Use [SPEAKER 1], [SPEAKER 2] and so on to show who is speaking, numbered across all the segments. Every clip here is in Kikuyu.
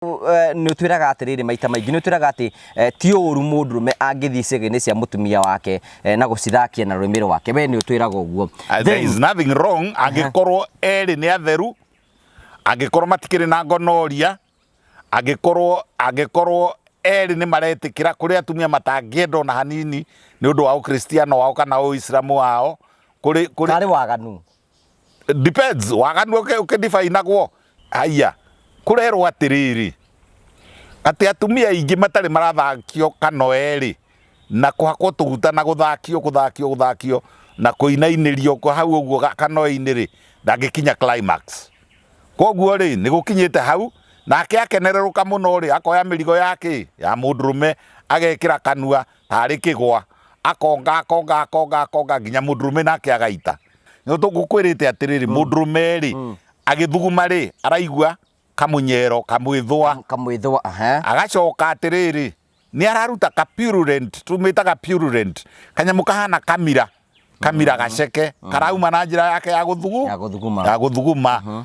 [SPEAKER 1] Nĩ ũtwĩraga atĩrĩrĩ, maita maingĩ nĩ ũtwĩraga atĩ ti ũru mũndũrũme angĩthiĩ ciĩga-inĩ cia mũtumia wake na gũcithakia na rũrĩmĩ rwake. We nĩ ũtwĩraga ũguo.
[SPEAKER 2] There is nothing wrong angĩkorwo erĩ nĩ atheru, angĩkorwo matikĩrĩ na gonorrhea, angĩkorwo erĩ nĩ maretĩkĩra. Kũrĩ atumia matangĩenda ona hanini nĩ ũndũ wa ũkristiano wao kana ũislamu wao. Kũrĩ
[SPEAKER 1] Karĩ waganu?
[SPEAKER 2] Depends waganu ũkĩdifainagwo. Haiya, kũrerwo atĩrĩrĩ, atĩ atumia aingĩ matarĩ marathakio kano erĩ na kũhakwo tũguta na gũthakio gũthakio gũthakio na kũinainĩrio kwa hau ũguo kanoe-inĩ rĩ, ndangĩkinya climax. Koguo rĩ, nĩ gũkinyĩte hau nake akenererũka mũno rĩ, akoya mĩrigo ya kĩ ya mũndũrũme, agekĩra kanua tarĩ kĩgwa, akonga akonga akonga akonga nginya mũndũrũme nake agaita. Nĩ ngũkwĩrĩte atĩrĩrĩ, mũndũrũme rĩ, agĩthuguma rĩ, araigua kamũnyero kamwĩthũa.
[SPEAKER 1] Kamwĩthũa, aha.
[SPEAKER 2] Agacoka atĩrĩrĩ, nĩ araruta ka purulent, tũmĩtaga purulent, kanyamũ kahana kamira, kamira gaceke karauma na njĩra yake ya gũthugu
[SPEAKER 1] Ya gũthuguma.
[SPEAKER 2] Ya gũthuguma.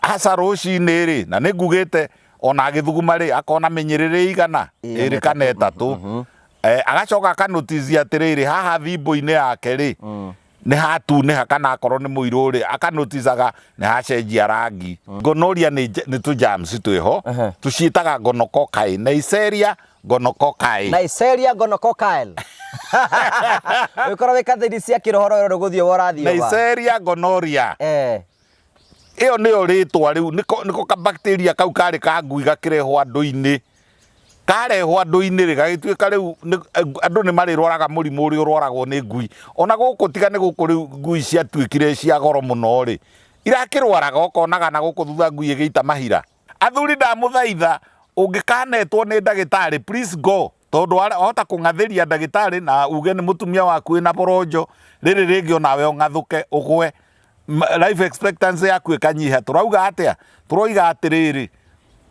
[SPEAKER 2] Hasa rũcinĩ rĩ, na nĩ ngugĩte ona agĩthuguma rĩ, akona mĩnyĩrĩrĩ igana
[SPEAKER 1] ĩrĩ
[SPEAKER 2] ĩrĩ kana 3. Agacoka akanotizia atĩrĩrĩ, haha thimbũ-inĩ yake rĩ, nĩ hatunĩha, kana akorwo nĩ mũirũ rĩ, akanotizaga nĩ hacenjia rangi. Gonorrhea nĩ tũ germs twĩho. Tũciĩtaga gonococci, Neisseria gonococci.
[SPEAKER 1] Neisseria gonococci. Ũgĩkorwo wĩ kathĩni cia kĩrohoro ĩro gũthiĩ worathiĩ.
[SPEAKER 2] Neisseria gonorrhea. Ĩyo nĩyo rĩtwa rĩu, nĩko ka bacteria kau karĩ ka ngui gakĩrehwo andũ-inĩ. Karehwo andũ-inĩ rĩ, gagĩtuĩka rĩu andũ nĩ marĩrwaraga mũrimũ ũrĩa ũrwaragwo nĩ ngui. Ona gũkũ, tiga nĩ gũkũ rĩu ngui ciatuĩkire cia goro mũno rĩ, irakĩrwaraga ũkonaga na gũkũ thutha ngui ĩgĩita mahira. Athuri, ndamũthaitha, ũngĩkanetwo nĩ ndagĩtarĩ, please go, tondũ wahota kũng'athĩria ndagĩtarĩ na uge nĩ mũtumia waku wĩna boronjo, rĩrĩ rĩngĩ onawe ũng'athũke ũgwe, life expectancy yaku ĩkanyiha. Tũrauga atĩa? Tũroiga atĩrĩrĩ,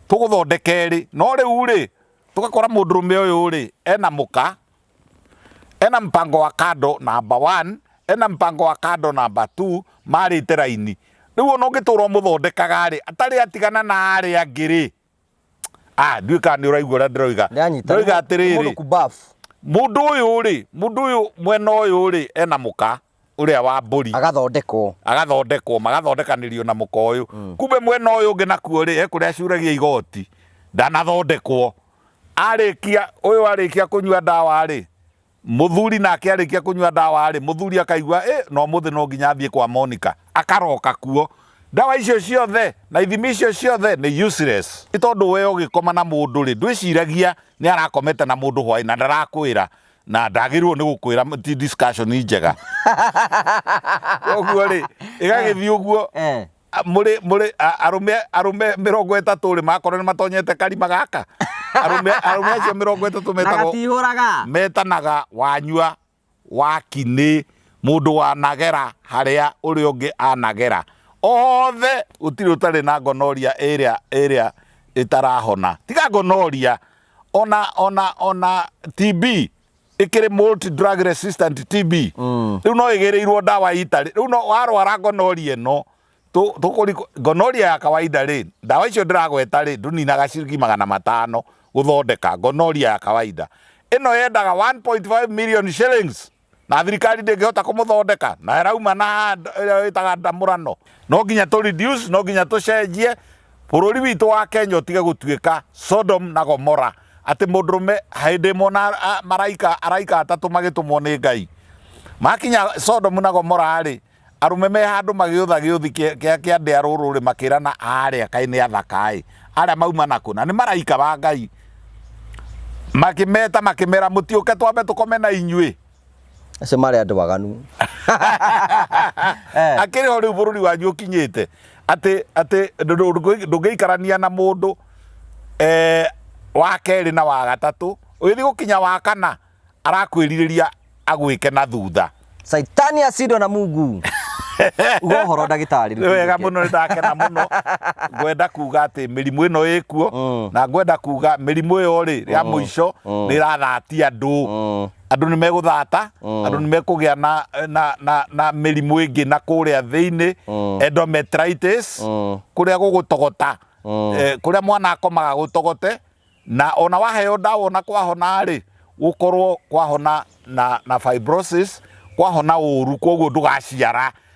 [SPEAKER 2] tũgũthondeka erĩ, no rĩu rĩ, tũgakora mũndũrũme ũyũ rĩ, ena mũka, ena mpango wa kando number one, ena mpango wa kando number two, marĩte raini. Rĩu ona ũngĩtũra ũmũthondekaga rĩ, atarĩ atigana na arĩa angĩ rĩ, ah, ndiũĩ kana nĩ ũraigua ũrĩa ndĩroiga.
[SPEAKER 1] Ndĩranyita.
[SPEAKER 2] Ndĩroiga
[SPEAKER 1] Nĩ
[SPEAKER 2] atĩrĩrĩ,
[SPEAKER 1] mũndũ kubafu.
[SPEAKER 2] Mũndũ ũyũ rĩ, mũndũ ũyũ mwena ũyũ rĩ, ena mũka ũrĩa wa mbũri.
[SPEAKER 1] Agathondekwo.
[SPEAKER 2] Agathondekwo, magathondekanĩrio na mũka ũyũ. Kumbe mwena ũyũ ũngĩ nakuo rĩ, ekũrĩa acuragia igoti, ndanathondekwo. Arĩkia, ũyũ arĩkia kũnyua ndawa rĩ, mũthuri nake arĩkia kũnyua ndawa rĩ, mũthuri akaigua ĩ no mũthĩ no nginya athiĩ kwa Monica, akaroka kuo. Ndawa icio ciothe na ithimi icio ciothe nĩ useless. Nĩ tondũ we ũgĩkoma na mũndũ rĩ, ndwĩciragia nĩ arakomete na mũndũ hwaĩ na ndarakwĩra, na ndagĩrĩirwo nĩ gũkwĩra, ti discussion njega. Koguo rĩ, ĩgagĩthiĩ ũguo. Mũrĩ arũme 30 rĩ, makorwo nĩ matonyete karima gaka, arũme acio 30
[SPEAKER 1] Na
[SPEAKER 2] metagwo
[SPEAKER 1] gatihũraga.
[SPEAKER 2] Metanaga wanyua wakinĩ, mũndũ wanagera harĩa ũrĩa ũngĩ anagera. Othe gũtirĩ ũtarĩ na gonorrhea ĩrĩa ĩtarahona. Tiga gonorrhea, ona TB ĩkĩrĩ multi drug resistant TB. Rĩu no ĩgĩrĩirwo ndawa itarĩ. Rĩu no warwara gonorrhea ĩno, gonorrhea ya kawaida rĩ, ndawa icio ndĩragweta rĩ, ndũninaga ciringi 500 gũthondeka gonorrhea ya kawaida. Ĩno yendaga 1.5 million shillings, na thirikari ndĩngĩhota kũmũthondeka, na ĩrauma na ĩrĩa ĩtaga ndamũrano. No nginya tũ reduce, no nginya tũcenjie bũrũri witũ wa Kenya ũtige gũtuĩka Sodom na Gomora, atĩ mũndũrũme hĩndĩ ĩmwe na maraika, araika atatũ magĩtũmwo nĩ Ngai makinya Sodom na Gomora rĩ, arũme me handũ magĩũtha gĩũthi kĩa ndĩa rũrũ rĩ, makĩrana, arĩa kaĩ nĩ athaka ĩ, arĩa mauma nakũ? Na nĩ maraika ba Ngai. Makĩmeta, makĩmera, mũtiũke twambe tũkome na inyuĩ.
[SPEAKER 1] Acio marĩ andũ aganu.
[SPEAKER 2] Akĩrĩ ho rĩu bũrũri wanyu ũkinyĩte atĩ ndũngĩikarania na mũndũ wa kerĩ na wa gatatũ, ũgĩthiĩ gũkinya wa kana arakwĩrirĩria agwĩke na thutha.
[SPEAKER 1] Saitani ashindwe na Mungu. Uga ũhoro, ndagĩtarĩ.
[SPEAKER 2] Nĩ wega mũno, nĩ ndakena mũno. Ngwenda kuga atĩ mĩrimũ ĩno ĩkuo, na ngwenda kuga mĩrimũ ĩyo rĩ, ya mũico nĩ ĩrathatia andũ. Andũ nĩ megũthata, andũ nĩ mekũgĩa na mĩrimũ ĩngĩ na kũrĩa thĩinĩ, endometritis, kũrĩa gũgũtogota. Kũrĩa mwana akomaga gũtogote, na ona waheo ndawa ona kwahona rĩ, gũkorwo kwahona na fibrosis, kwahona ũru, koguo ndũgaciara.